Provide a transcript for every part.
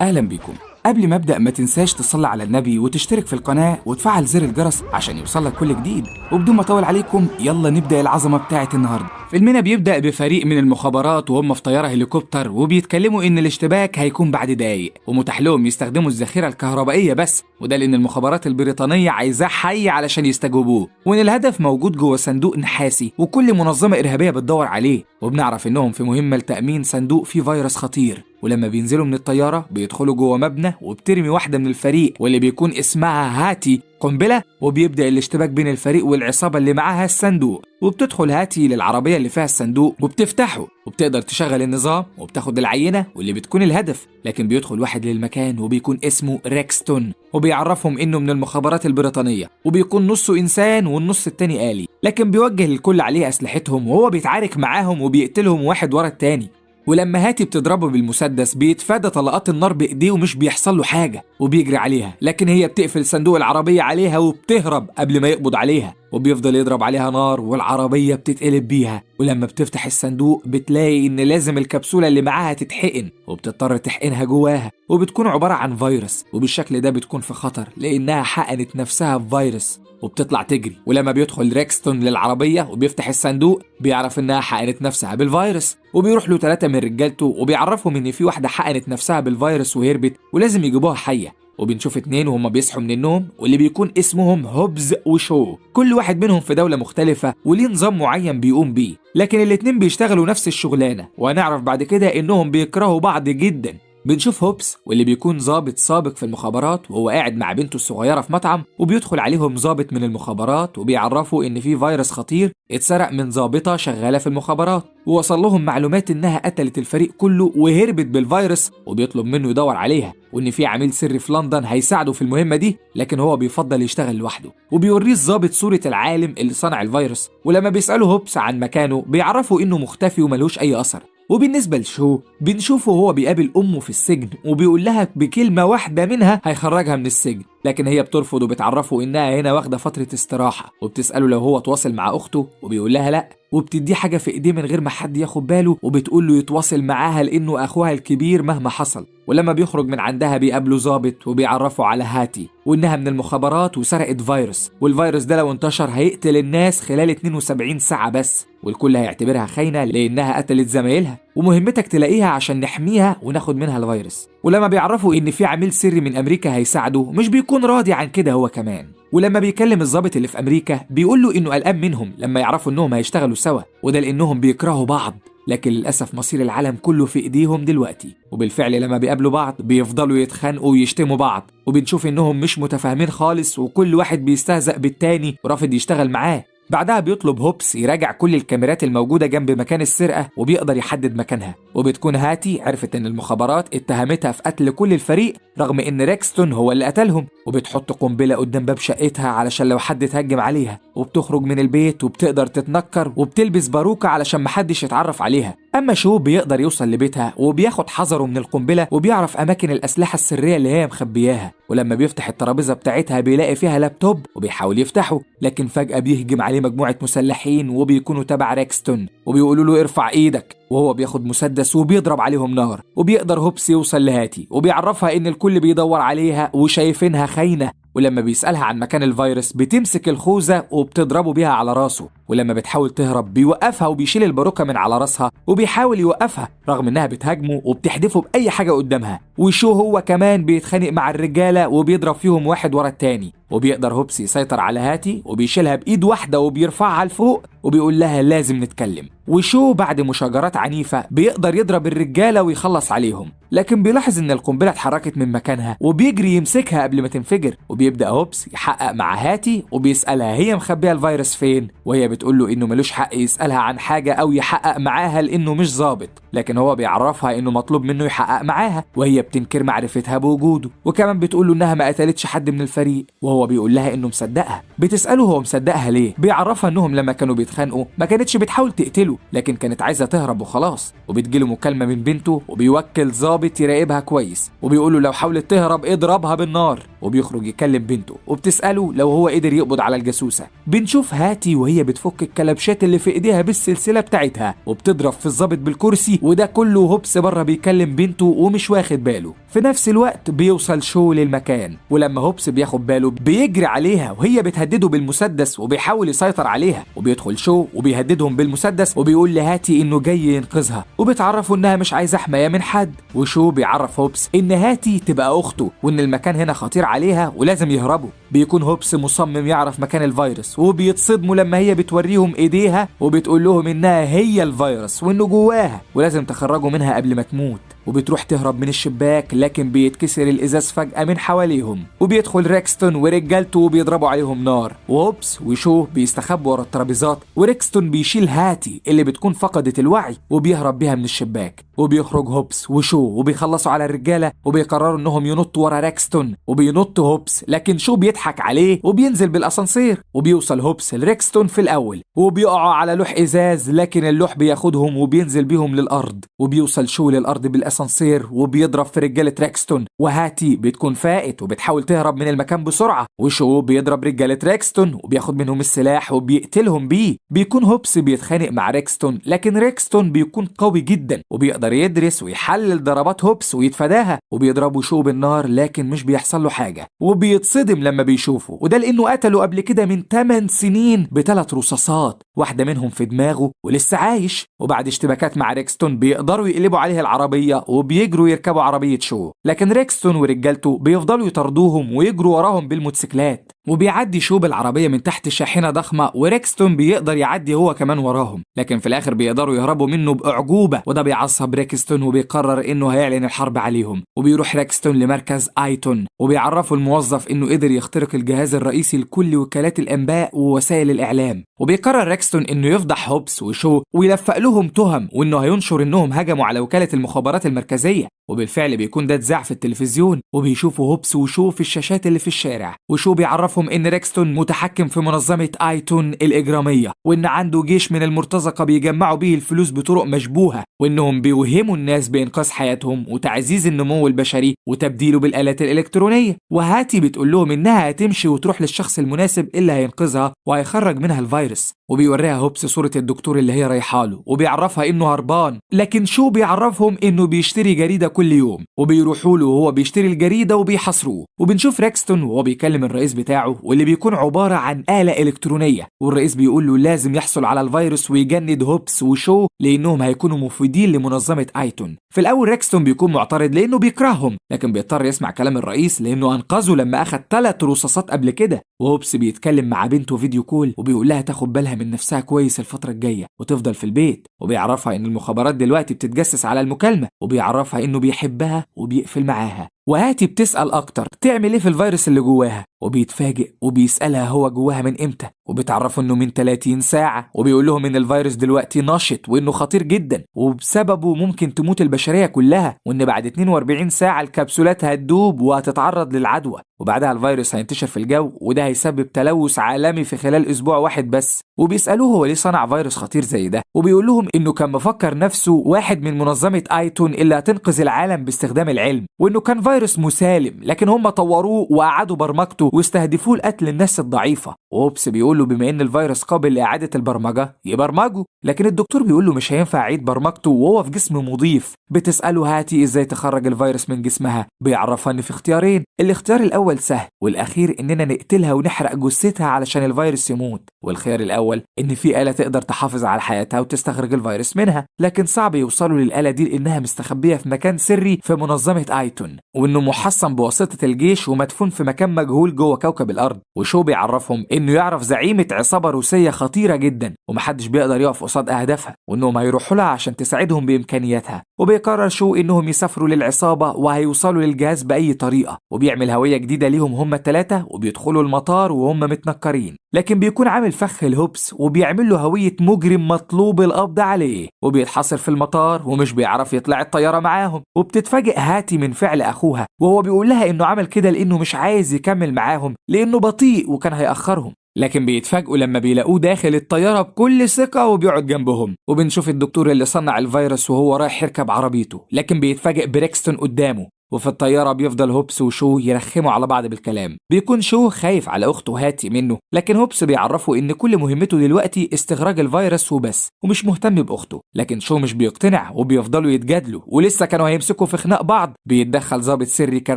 اهلا بيكم. قبل ما ابدا ما تنساش تصلي على النبي وتشترك في القناة وتفعل زر الجرس عشان يوصلك كل جديد. وبدون ما اطول عليكم يلا نبدا العظمة بتاعه النهارده. فيلمنا بيبدا بفريق من المخابرات وهم في طيارة هليكوبتر، وبيتكلموا ان الاشتباك هيكون بعد دقايق ومتاح لهم يستخدموا الذخيره الكهربائية بس، وده لان المخابرات البريطانية عايزاه حي علشان يستجوبوه، وان الهدف موجود جوه صندوق نحاسي وكل منظمة ارهابية بتدور عليه. وبنعرف انهم في مهمة لتامين صندوق فيه فيروس خطير، ولما بينزلوا من الطيارة بيدخلوا جوه مبنى وبترمي واحدة من الفريق واللي بيكون اسمها هاتي قنبلة، وبيبدأ الاشتباك بين الفريق والعصابة اللي معاها الصندوق. وبتدخل هاتي للعربية اللي فيها الصندوق وبتفتحه وبتقدر تشغل النظام وبتاخد العينة واللي بتكون الهدف. لكن بيدخل واحد للمكان وبيكون اسمه ريكستون، وبيعرفهم انه من المخابرات البريطانية، وبيكون نصه انسان والنص التاني آلي، لكن بيوجه الكل عليه اسلحتهم وهو بيتعارك معاهم وبيقتلهم واحد ورا التاني. ولما هاتي بتضربه بالمسدس بيتفادى طلقات النار بايديه ومش بيحصل له حاجة وبيجري عليها، لكن هي بتقفل صندوق العربية عليها وبتهرب قبل ما يقبض عليها، وبيفضل يضرب عليها نار والعربية بتتقلب بيها. ولما بتفتح الصندوق بتلاقي ان لازم الكبسولة اللي معاها تتحقن، وبتضطر تحقنها جواها، وبتكون عبارة عن فيروس، وبالشكل ده بتكون في خطر لانها حقنت نفسها بفيروس، وبتطلع تجري. ولما بيدخل ريكستون للعربية وبيفتح الصندوق بيعرف انها حقنت نفسها بالفيروس، وبيروح له 3 من رجالته وبيعرفهم ان في واحدة حقنت نفسها بالفيروس وهربت ولازم يجيبوها حية. وبنشوف 2 وهم بيصحوا من النوم واللي بيكون اسمهم هوبز وشو، كل واحد منهم في دولة مختلفة وليه نظام معين بيقوم بيه، لكن الاتنين بيشتغلوا نفس الشغلانة، وهنعرف بعد كده انهم بيكرهوا بعض جدا. بنشوف هوبس واللي بيكون ضابط سابق في المخابرات وهو قاعد مع بنته الصغيرة في مطعم، وبيدخل عليهم ضابط من المخابرات وبيعرفوا إن في فيروس خطير اتسرق من ضابطة شغالة في المخابرات، ووصل لهم معلومات إنها قتلت الفريق كله وهربت بالفيروس، وبيطلب منه يدور عليها، وإن في عميل سري في لندن هيساعده في المهمة دي، لكن هو بيفضل يشتغل لوحده. وبيوريه الضابط صورة العالم اللي صنع الفيروس، ولما بيسأله هوبس عن مكانه بيعرفوا إنه مختفي وملوش أي أثر. وبالنسبة لشو بنشوفه هو بيقابل أمه في السجن وبيقول لها بكلمة واحدة منها هيخرجها من السجن، لكن هي بترفض وبتعرفه إنها هنا واخدة فترة استراحة، وبتسأله لو هو تواصل مع أخته وبيقول لها لأ، وبتديه حاجة في إيديه من غير ما حد ياخد باله، وبتقول له يتواصل معاها لأنه أخوها الكبير مهما حصل. ولما بيخرج من عندها بيقابله ظابط وبيعرفه على هاتي وإنها من المخابرات وسرقت فيروس، والفيروس ده لو انتشر هيقتل الناس خلال 72 ساعة بس، والكل هيعتبرها خاينة لأنها قتلت زمايلها، ومهمتك تلاقيها عشان نحميها وناخد منها الفيروس. ولما بيعرفوا إن في عميل سري من أمريكا هيساعده مش بيكون راضي عن كده هو كمان. ولما بيكلم الضابط اللي في أمريكا بيقول له إنه قلقان منهم لما يعرفوا إنهم هيشتغلوا سوا، وده لأنهم بيكرهوا بعض، لكن للأسف مصير العالم كله في إيديهم دلوقتي. وبالفعل لما بيقابلوا بعض بيفضلوا يتخانقوا ويشتموا بعض، وبنشوف إنهم مش متفاهمين خالص وكل واحد بيستهزأ بالتاني ورافض يشتغل معاه. بعدها بيطلب هوبس يراجع كل الكاميرات الموجودة جنب مكان السرقة وبيقدر يحدد مكانها، وبتكون هاتي عرفت إن المخابرات اتهمتها في قتل كل الفريق رغم إن ريكستون هو اللي قتلهم، وبتحط قنبلة قدام باب شقتها علشان لو حد اتهجم عليها، وبتخرج من البيت وبتقدر تتنكر وبتلبس باروكة علشان محدش يتعرف عليها. أما شو بيقدر يوصل لبيتها وبياخد حذره من القنبلة وبيعرف أماكن الأسلحة السرية اللي هي مخبياها، ولما بيفتح الترابيزة بتاعتها بيلاقي فيها لابتوب وبيحاول يفتحه، لكن فجأة بيهجم عليه مجموعة مسلحين وبيكونوا تبع ريكستون وبيقولوا له ارفع ايدك، وهو بياخد مسدس وبيضرب عليهم نار. وبيقدر هوبس يوصل لهاتي وبيعرفها ان الكل بيدور عليها وشايفينها خاينة، ولما بيسألها عن مكان الفيروس بتمسك الخوذة وبتضربه بيها على راسه، ولما بتحاول تهرب بيوقفها وبيشيل الباروكة من على راسها وبيحاول يوقفها رغم انها بتهاجمه وبتحدفه بأي حاجة قدامها. وشو هو كمان بيتخانق مع الرجالة وبيضرب فيهم واحد ورا التاني، وبيقدر هوبس يسيطر على هاتي وبيشيلها بإيد واحدة وبيرفعها لفوق وبيقول لها لازم نتكلم. وشو بعد مشاجرات عنيفة بيقدر يضرب الرجالة ويخلص عليهم، لكن بيلاحظ ان القنبلة اتحركت من مكانها وبيجري يمسكها قبل ما تنفجر. وبيبدأ هوبس يحقق مع هاتي وبيسألها هي مخبية الفيروس فين، وهي بتقول له انه ملوش حق يسألها عن حاجة او يحقق معاها لانه مش ظابط، لكن هو بيعرفها انه مطلوب منه يحقق معاها، وهي بتنكر معرفتها بوجوده، وكمان بتقول له انها ما قتلتش حد من الفريق، وهو بيقول لها انه مصدقها. بتسأله هو مصدقها ليه، بيعرفها انهم لما كانوا بيتخانقوا ما كانتش بتحاول تقتله، تقتله، لكن كانت عايزه تهرب وخلاص. وبتجيله مكالمة من بنته وبيوكل ضابط يراقبها كويس، وبيقوله لو حاولت تهرب اضربها بالنار. وبيخرج يكلم بنته وبتساله لو هو قدر يقبض على الجاسوسه. بنشوف هاتي وهي بتفك الكلبشات اللي في ايديها بالسلسلة بتاعتها وبتضرب في الضابط بالكرسي، وده كله هوبس بره بيكلم بنته ومش واخد باله. في نفس الوقت بيوصل شو للمكان، ولما هوبس بياخد باله بيجري عليها وهي بتهدده بالمسدس وبيحاول يسيطر عليها. وبيدخل شو وبيهددهم بالمسدس وبيقول لهاتي انه جاي ينقذها، وبيتعرفوا انها مش عايزه حماية من حد. وشو بيعرف هوبس ان هاتي تبقى اخته وان المكان هنا خطير عليها ولازم يهربوا. بيكون هوبس مصمم يعرف مكان الفيروس، وبيتصدموا لما هي بتوريهم ايديها وبتقول لهم انها هي الفيروس وانه جواها ولازم تخرجوا منها قبل ما تموت. وبتروح تهرب من الشباك، لكن بيتكسر الازاز فجأة من حواليهم، وبيدخل ريكستون ورجالته وبيضربوا عليهم نار. وهوبس وشو بيستخبوا ورا الترابيزات، وريكستون بيشيل هاتي اللي بتكون فقدت الوعي وبيهرب بيها من الشباك. وبيخرج هوبس وشو وبيخلصوا على الرجالة وبيقرروا انهم ينطوا ورا ريكستون، وبينط هوبس لكن شو بيضحك عليه وبينزل بالاسانسير. وبيوصل هوبس لريكستون في الاول وبيقعوا على لوح ازاز، لكن اللوح بياخدهم وبينزل بيهم للارض. وبيوصل شو للارض بالاسانسير وبيضرب في رجاله ريكستون، وهاتي بتكون فائت وبتحاول تهرب من المكان بسرعة، وشو بيضرب رجاله ريكستون وبياخد منهم السلاح وبيقتلهم بيه. بيكون هوبس بيتخانق مع ريكستون، لكن ريكستون بيكون قوي جدا وبيقدر يدرس ويحلل ضربات هوبس ويتفاداها، وبيضربوا شو بالنار لكن مش بيحصل له حاجة، وبيتصدم لما بيشوفه، وده لانه قتله قبل كده من 8 سنين ب3 رصاصات، واحدة منهم في دماغه ولسه عايش. وبعد اشتباكات مع ريكستون بيقدروا يقلبوا عليه العربية وبيجروا يركبوا عربية شو، لكن ريكستون ورجالته بيفضلوا يطاردوهم ويجروا وراهم بالموتوسيكلات. وبيعدي شو بالعربية من تحت شاحنة ضخمة، وريكستون بيقدر يعدي هو كمان وراهم، لكن في الاخر بيقدروا يهربوا منه باعجوبه، وده بيعصب ريكستون وبيقرر انه هيعلن الحرب عليهم. وبيروح ريكستون لمركز ايتون وبيعرفوا الموظف انه قدر يخترق الجهاز الرئيسي لكل وكالات الانباء ووسائل الاعلام. وبيقرر ريكستون انه يفضح هوبس وشو ويلفق لهم تهم، وانه هينشر انهم هجموا على وكالة المخابرات المركزية. وبالفعل بيكون ده اتذاع في التلفزيون، وبيشوفوا هوبس وشو في الشاشات اللي في الشارع. وشو بيعرفهم ان ريكستون متحكم في منظمة ايتون الاجرامية، وان عنده جيش من المرتزقة بيجمعوا بيه الفلوس بطرق مشبوهة، وانهم بيوهموا الناس بانقاذ حياتهم وتعزيز النمو البشري وتبديله بالالات الالكترونية. وهاتي بتقول لهم انها هتمشي وتروح للشخص المناسب اللي هينقذها وهيخرج منها الفيروس. وبيوريها هوبس صورة الدكتور اللي هي رايحة له وبيعرفها انه هربان، لكن شو بيعرفهم انه بيشتري جريدة كل يوم، وبيروحوا له وهو بيشتري الجريدة وبيحاصروه. وبنشوف ريكستون وهو بيكلم الرئيس بتاعه واللي بيكون عبارة عن آلة إلكترونية، والرئيس بيقول له لازم يحصل على الفيروس ويجند هوبس وشو لانهم هيكونوا مفيدين لمنظمة ايتون. في الاول ريكستون بيكون معترض لانه بيكرههم، لكن بيضطر يسمع كلام الرئيس لانه انقذه لما اخذ 3 رصاصات قبل كده. وهوبس بيتكلم مع بنته video call وبيقول لها تاخد بالها من نفسها كويس الفترة الجاية وتفضل في البيت، وبيعرفها ان المخابرات دلوقتي بتتجسس على المكالمة، وبيعرفها انه بيحبها وبيقفل معاها. وهاتي بتسأل أكتر تعمل إيه في الفيروس اللي جواها، وبيتفاجئ وبيسألها هو جواها من إمتى، وبتعرفوا إنه من 30 ساعة، وبيقول لهم إن الفيروس دلوقتي نشط وإنه خطير جدا وبسببه ممكن تموت البشرية كلها، وإن بعد 42 ساعة الكبسولات هتدوب وهتتعرض للعدوى، وبعدها الفيروس هينتشر في الجو وده هيسبب تلوث عالمي في خلال أسبوع واحد بس. وبيسألوه هو ليه صنع فيروس خطير زي ده، وبيقول لهم إنه كان مفكر نفسه واحد من منظمة ايتون اللي هتنقذ العالم باستخدام العلم، وإنه كان فيروس مسالم لكن هم طوروه وأعادوا برمجته واستهدفوه لقتل الناس الضعيفة. وهوبس بيقول له بما إن الفيروس قابل لإعادة البرمجة يبرمجه، لكن الدكتور بيقول له مش هينفع أعيد برمجته وهو في جسم مضيف. بتسأله هاتي إزاي تخرج الفيروس من جسمها، بيعرفها إن في اختيارين، الاختيار الأول سهل والأخير إننا نقتلها ونحرق جثتها علشان الفيروس يموت، والخيار الأول إن في آلة تقدر تحافظ على حياتها وتستخرج الفيروس منها، لكن صعب يوصلوا للآلة دي لأنها مستخبية في مكان سري في منظمة ايتون، وإنه محصن بواسطة الجيش ومدفون في مكان مجهول جوه كوكب الأرض. وشو بيعرفهم إنه يعرف زعيمة عصابة روسية خطيرة جدا ومحدش بيقدر يقف قصاد أهدافها، وإنهم هيروحوا لها عشان تساعدهم بإمكانياتها. وبيقرر شو إنهم يسافروا للعصابة وهيوصلوا للجهاز بأي طريقة، وبيعمل هوية جديدة ليهم هم الثلاثة، وبيدخلوا المطار وهم متنكرين، لكن بيكون عامل فخ الهوبس وبيعمل له هوية مجرم مطلوب القبض عليه، وبيتحصر في المطار ومش بيعرف يطلع الطيارة معاهم. وبتتفاجئ هاتي من فعل أخوها وهو بيقول لها إنه عمل كده لأنه مش عايز يكمل معاهم لأنه بطيء وكان هيأخرهم. لكن بيتفاجئوا لما بيلاقوه داخل الطيارة بكل ثقة وبيقعد جنبهم. وبنشوف الدكتور اللي صنع الفيروس وهو رايح يركب عربيته، لكن بيتفاجئ بريكستون قدامه. وفي الطيارة بيفضل هوبس وشو يرخموا على بعض بالكلام. بيكون شو خايف على أخته هاتي منه، لكن هوبس بيعرفه إن كل مهمته دلوقتي استخراج الفيروس وبس، ومش مهتم بأخته. لكن شو مش بيقتنع وبيفضلوا يتجادلوا، ولسه كانوا هيمسكوا في خناق بعض. بيتدخل ضابط سري كان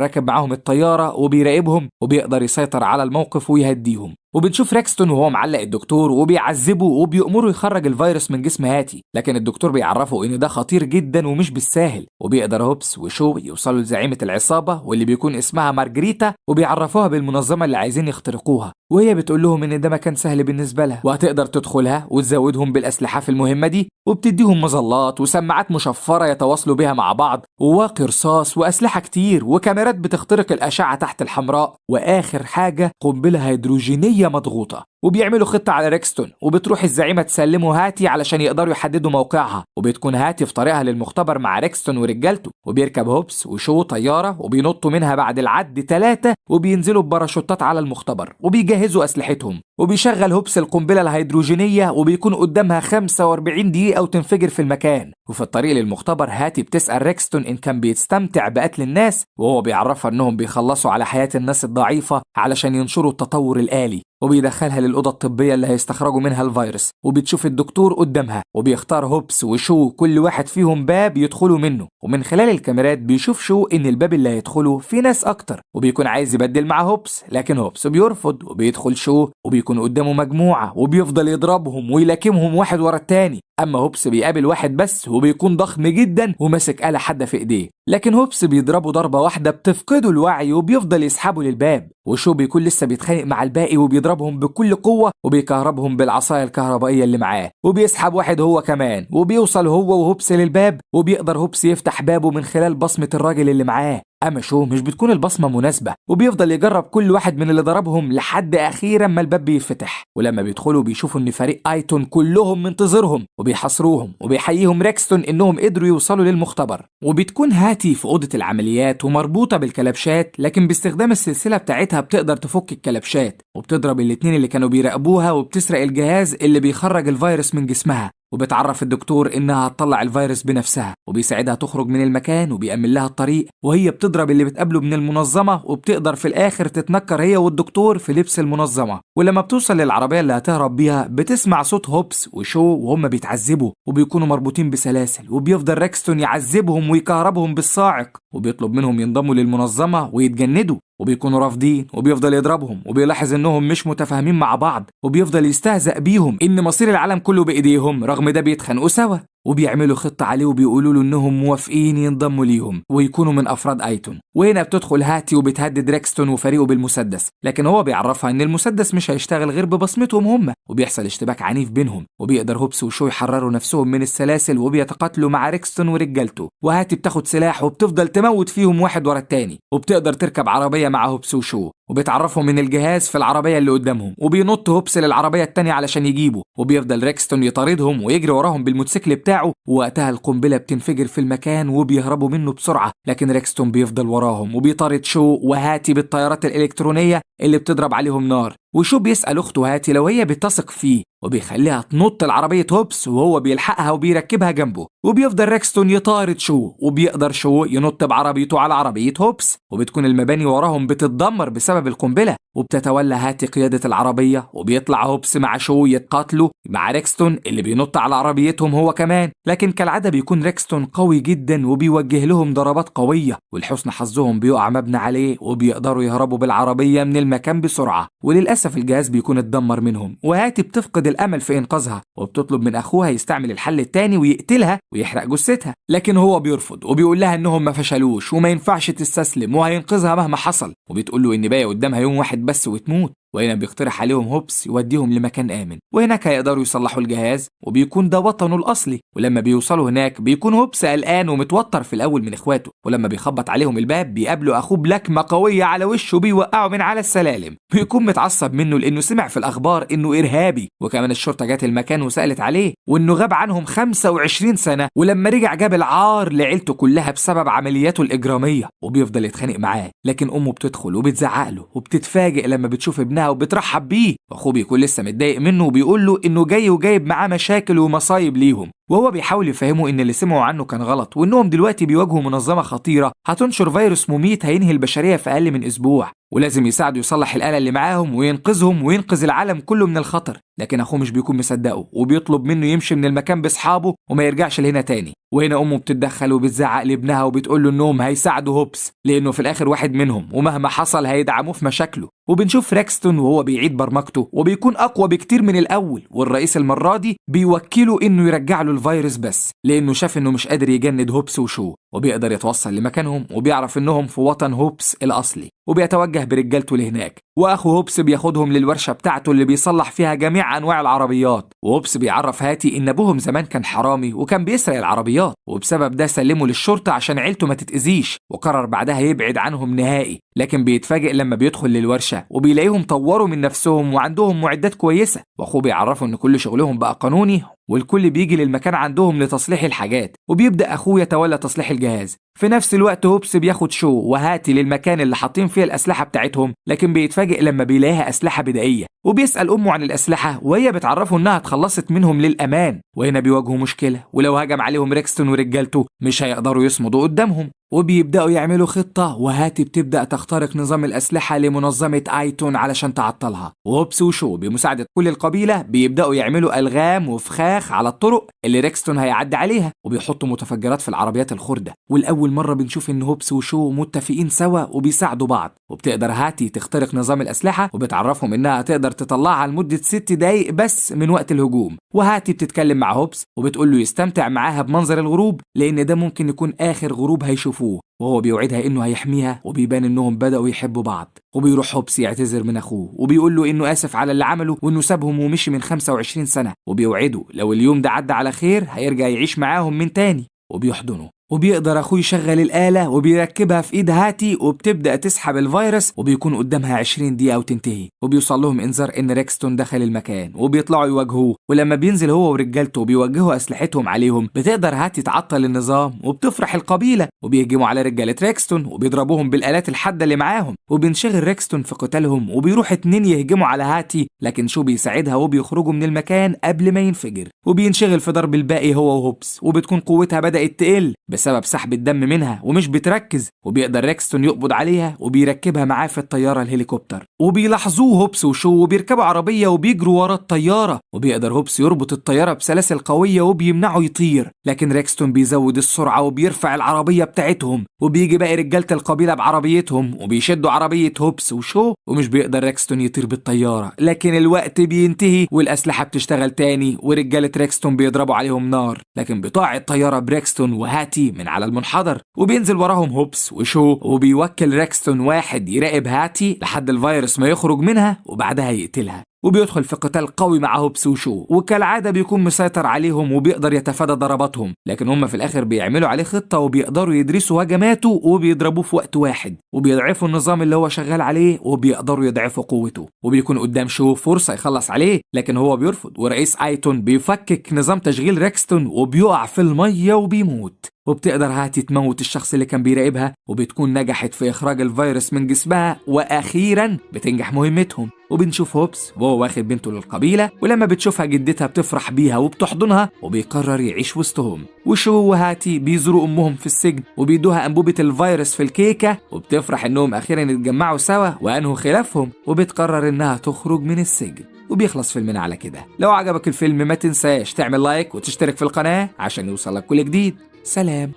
راكب معاهم الطيارة وبيراقبهم، وبيقدر يسيطر على الموقف ويهديهم. وبنشوف ريكستون وهو معلق الدكتور وبيعذبه وبيأمره يخرج الفيروس من جسم هاتي، لكن الدكتور بيعرفه ان ده خطير جدا ومش بالساهل. وبيقدر هوبس وشو يوصلوا لزعيمة العصابة واللي بيكون اسمها مارجريتا، وبيعرفوها بالمنظمة اللي عايزين يخترقوها، وهي بتقول لهم ان ده مكان سهل بالنسبة لها وهتقدر تدخلها وتزودهم بالأسلحة في المهمة دي، وبتديهم مظلات وسماعات مشفرة يتواصلوا بها مع بعض، وواقي رصاص وأسلحة كتير وكاميرات بتخترق الأشعة تحت الحمراء، وآخر حاجة قنبلة هيدروجينية مضغوطة. وبيعملوا خطة على ريكستون، وبتروح الزعيمة تسلمه هاتي علشان يقدروا يحددوا موقعها، وبتكون هاتي في طريقها للمختبر مع ريكستون ورجالته. وبيركب هوبس وشو طيارة وبينطوا منها بعد العد 3 وبينزلوا بباراشوتات على المختبر وبيجهزوا أسلحتهم. وبيشغل هوبس القنبلة الهيدروجينية وبيكون قدامها 45 دقيقة وتنفجر في المكان. وفي الطريق للمختبر هاتي بتسأل ريكستون إن كان بيستمتع بقتل الناس، وهو بيعرفها إنهم بيخلصوا على حياة الناس الضعيفة علشان ينشروا التطور الآلي. وبيدخلها للأوضة الطبية اللي هيستخرجوا منها الفيروس، وبتشوف الدكتور قدامها، وبيختار هوبس وشو كل واحد فيهم باب يدخلوا منه. ومن خلال الكاميرات بيشوف شو إن الباب اللي هيدخله فيه ناس أكتر، وبيكون عايز يبدل مع هوبس، لكن هوبس بيرفض. وبيدخل شو وبيكون قدامه مجموعة وبيفضل يضربهم ويلاكمهم واحد ورا التاني. أما هوبس بيقابل واحد بس وبيكون ضخم جدا وماسك آلة حادة في إيديه، لكن هوبس بيضربه ضربة واحدة بتفقده الوعي وبيفضل يسحبه للباب. وشو بيكون لسه بيتخانق مع الباقي وبيضربهم بكل قوة وبيكهربهم بالعصاية الكهربائية اللي معاه، وبيسحب واحد هو كمان، وبيوصل هو وهوبس للباب، وبيقدر هوبس يفتح بابه من خلال بصمة الراجل اللي معاه. أما شو مش بتكون البصمة مناسبة، وبيفضل يجرب كل واحد من اللي ضربهم لحد أخيرا ما الباب بيفتح. ولما بيدخلوا بيشوفوا إن فريق آيتون كلهم منتظرهم وبيحاصروهم، وبيحييهم ريكستون إنهم قدروا يوصلوا للمختبر. وبتكون هاتي في أوضة العمليات ومربوطة بالكلبشات، لكن باستخدام السلسلة بتاعتها بتقدر تفك الكلبشات، وبتضرب الاتنين اللي كانوا بيراقبوها، وبتسرق الجهاز اللي بيخرج الفيروس من جسمها. وبتعرف الدكتور إنها هتطلع الفيروس بنفسها، وبيساعدها تخرج من المكان وبيأمن لها الطريق، وهي بتضرب اللي بتقابله من المنظمة، وبتقدر في الآخر تتنكر هي والدكتور في لبس المنظمة. ولما بتوصل للعربية اللي هتهرب بيها بتسمع صوت هوبس وشو وهم بيتعذبوا وبيكونوا مربوطين بسلاسل، وبيفضل ريكستون يعذبهم ويكهربهم بالصاعق، وبيطلب منهم ينضموا للمنظمة ويتجندوا، وبيكونوا رافضين، وبيفضل يضربهم، وبيلاحظ انهم مش متفاهمين مع بعض، وبيفضل يستهزأ بيهم ان مصير العالم كله بايديهم، رغم ده بيتخانقوا سوا. وبيعملوا خطة عليه وبيقولوا له انهم موافقين ينضموا ليهم ويكونوا من افراد ايتون. وهنا بتدخل هاتي وبتهدد ريكستون وفريقه بالمسدس، لكن هو بيعرفها ان المسدس مش هيشتغل غير ببصمتهم هم، وبيحصل اشتباك عنيف بينهم، وبيقدر هوبس وشو يحرروا نفسهم من السلاسل وبيتقاتلوا مع ريكستون ورجالته. وهاتي بتاخد سلاح وبتفضل تموت فيهم واحد ورا التاني، وبتقدر تركب عربية مع هوبس وشو، وبيتعرفوا من الجهاز في العربية اللي قدامهم، وبينط هوبس للعربية التانية علشان يجيبه، وبيفضل ريكستون يطاردهم ويجري وراهم بالموتوسيكل بتاعه. ووقتها القنبلة بتنفجر في المكان وبيهربوا منه بسرعة، لكن ريكستون بيفضل وراهم وبيطارد شو وهاتي بالطيارات الإلكترونية اللي بتضرب عليهم نار. وشو بيسأل أخته هاتي لو هي بتثق فيه، وبيخليها تنط العربية هوبس وهو بيلحقها وبيركبها جنبه، وبيفضل ريكستون يطارد شو، وبيقدر شو ينط بعربيته على عربية هوبس، وبتكون المباني وراهم بتتدمر بسبب القنبلة. وبتتولى هاتي قيادة العربية، وبيطلع هوبس مع شو يتقاتلوا مع ريكستون اللي بينط على عربيتهم هو كمان، لكن كالعادة بيكون ريكستون قوي جدا وبيوجه لهم ضربات قوية، ولحسن حظهم بيقع مبنى عليه وبيقدروا يهربوا بالعربية من المكان بسرعة. وللأسف الجهاز بيكون اتدمر منهم، وهاتي بتفقد الأمل في إنقاذها، وبتطلب من أخوها يستعمل الحل التاني ويقتلها ويحرق جثتها، لكن هو بيرفض وبيقول لها إنهم ما فشلوش وما ينفعش تستسلم وهينقذها مهما حصل، وبتقول له إن باقي قدامها يوم واحد بس وتموت. وهنا بيقترح عليهم هوبس يوديهم لمكان آمن، وهناك هيقدروا يصلحوا الجهاز وبيكون ده وطنه الأصلي. ولما بيوصلوا هناك بيكون هوبس قلقان ومتوتر في الأول من إخواته، ولما بيخبط عليهم الباب بيقابلوا أخوه بلكمة قوية على وشه بيوقعه من على السلالم. بيكون متعصب منه لأنه سمع في الأخبار إنه إرهابي، وكمان الشرطة جت المكان وسألت عليه، وإنه غاب عنهم 25 سنة، ولما رجع جاب العار لعيلته كلها بسبب عملياته الإجرامية، وبيفضل يتخانق معاه. لكن أمه بتدخل وبتزعق له، وبتتفاجئ لما بتشوف ابنها ابنها وبترحب بيه، واخوه بيكون لسه متضايق منه وبيقول له انه جاي وجايب معاه مشاكل ومصايب ليهم، وهو بيحاول يفهمه ان اللي سمعوا عنه كان غلط، وانهم دلوقتي بيواجهوا منظمة خطيرة هتنشر فيروس مميت هينهي البشرية في اقل من اسبوع، ولازم يساعده يصلح الآلة اللي معاهم وينقذهم وينقذ العالم كله من الخطر. لكن اخوه مش بيكون مصدقه وبيطلب منه يمشي من المكان باصحابه وما يرجعش لهنا تاني. وهنا امه بتتدخل وبتزعق لابنها وبتقول له انهم هيساعدوا هوبس لانه في الاخر واحد منهم، ومهما حصل هيدعموه في مشاكله. وبنشوف ريكستون وهو بيعيد برمجته وبيكون اقوى بكتير من الاول، والرئيس المرة دي بيوكله انه يرجع له الفيروس بس لانه شاف انه مش قادر يجند هوبس وشو، وبيقدر يتوصل لمكانهم وبيعرف انهم في وطن هوبس الاصلي، وبيتوجه برجالته لهناك. واخو هوبس بياخدهم للورشه بتاعته اللي بيصلح فيها جميع انواع العربيات، وهوبس بيعرف هاتي ان ابوهم زمان كان حرامي وكان بيسرق العربيات، وبسبب ده سلمه للشرطة عشان عيلته ما تتاذيش، وقرر بعدها يبعد عنهم نهائي. لكن بيتفاجئ لما بيدخل للورشه وبيلاقيهم طوروا من نفسهم وعندهم معدات كويسة، واخوه بيعرفه ان كل شغلهم بقى قانوني والكل بيجي للمكان عندهم لتصليح الحاجات، وبيبدا اخوه يتولى تصليح الجهاز. في نفس الوقت هوبس بياخد شو وهاتي للمكان اللي حاطين فيه الاسلحة بتاعتهم، لكن بيتفاجئ لما بيلاقيها اسلحة بدائية، وبيسال امه عن الاسلحة وهي بتعرفه انها اتخلصت منهم للامان. وهنا بيواجهوا مشكلة، ولو هجم عليهم ريكستون ورجالته مش هيقدروا يصمدوا قدامهم، وبيبداوا يعملوا خطه، وهاتي بتبدا تخترق نظام الاسلحة لمنظمة ايتون علشان تعطلها. وهوبس وشو بمساعدة كل القبيلة بيبداوا يعملوا الغام وفخاخ على الطرق اللي ريكستون هيعدي عليها، وبيحطوا متفجرات في العربيات الخرده. والاول مرة بنشوف ان هوبس وشو متفقين سوا وبيساعدوا بعض، وبتقدر هاتي تخترق نظام الاسلحة وبتعرفهم انها تقدر تطلعها لمدة 6 دقايق بس من وقت الهجوم. وهاتي بتتكلم مع هوبس وبتقول له يستمتع معاها بمنظر الغروب لان ده ممكن يكون اخر غروب هيشوفوه، وهو بيوعدها انه هيحميها، وبيبان انهم بدأوا يحبوا بعض. وبيروح هوبس يعتذر من اخوه وبيقول له انه اسف على اللي عمله وانه سابهم ومشي من 25 سنة، وبيوعده لو اليوم ده عدى على خير هيرجع يعيش معاهم من تاني، وبيحضنه. وبيقدر اخوه يشغل الآلة وبيركبها في ايد هاتي وبتبدأ تسحب الفيروس، وبيكون قدامها 20 دقيقة وتنتهي. وبيوصل لهم انذار ان ريكستون دخل المكان وبيطلعوا يواجهوه، ولما بينزل هو ورجالته وبيوجهوا اسلحتهم عليهم بتقدر هاتي تعطل النظام وبتفرح القبيلة، وبيهجموا على رجالة ريكستون وبيضربوهم بالآلات الحادة اللي معاهم. وبينشغل ريكستون في قتالهم وبيروح 2 يهجموا على هاتي، لكن شو بيساعدها وبيخرجوا من المكان قبل ما ينفجر، وبينشغل في ضرب الباقي هو وهوبس، وبتكون قوتها بدأت تقل بسبب سحب الدم منها ومش بتركز، وبيقدر ريكستون يقبض عليها وبيركبها معاه في الطيارة الهليكوبتر. وبيلاحظوه هوبس وشو وبيركبوا عربية وبيجروا ورا الطيارة، وبيقدر هوبس يربط الطيارة بسلاسل قوية وبيمنعه يطير، لكن ريكستون بيزود السرعة وبيرفع العربية بتاعتهم، وبيجي باقي رجالة القبيلة بعربيتهم وبيشدوا عربية هوبس وشو، ومش بيقدر ريكستون يطير بالطيارة، لكن الوقت بينتهي والأسلحة بتشتغل تاني ورجالة ريكستون بيضربوا عليهم نار، لكن بتقع الطيارة بريكستون وهاتي من على المنحدر، وبينزل وراهم هوبس وشو، وبيوكل ريكستون واحد يراقب هاتي لحد الفيروس ما يخرج منها وبعدها يقتلها. وبيدخل في قتال قوي مع هوبس وشو، وكالعادة بيكون مسيطر عليهم وبيقدر يتفادى ضرباتهم، لكن هم في الآخر بيعملوا عليه خطة وبيقدروا يدرسوا هجماته وبيضربوه في وقت واحد، وبيضعفوا النظام اللي هو شغال عليه وبيقدروا يضعفوا قوته. وبيكون قدام شو فرصة يخلص عليه لكن هو بيرفض، ورئيس ايتون بيفكك نظام تشغيل ريكستون وبيقع في المية وبيموت. وبتقدر هاتي تموت الشخص اللي كان بيراقبها، وبتكون نجحت في إخراج الفيروس من جسمها، وأخيرا بتنجح مهمتهم. وبنشوف هوبس وهو واخد بنته للقبيلة، ولما بتشوفها جدتها بتفرح بيها وبتحضنها، وبيقرر يعيش وسطهم. وشو وهاتي بيزوروا أمهم في السجن وبيدوها أنبوبة الفيروس في الكيكة، وبتفرح إنهم أخيرا اتجمعوا سوا وأنهوا خلافهم، وبتقرر إنها تخرج من السجن. وبيخلص فيلمنا على كده. لو عجبك الفيلم ما تنساش تعمل like وتشترك في القناة عشان يوصلك كل جديد. سلام.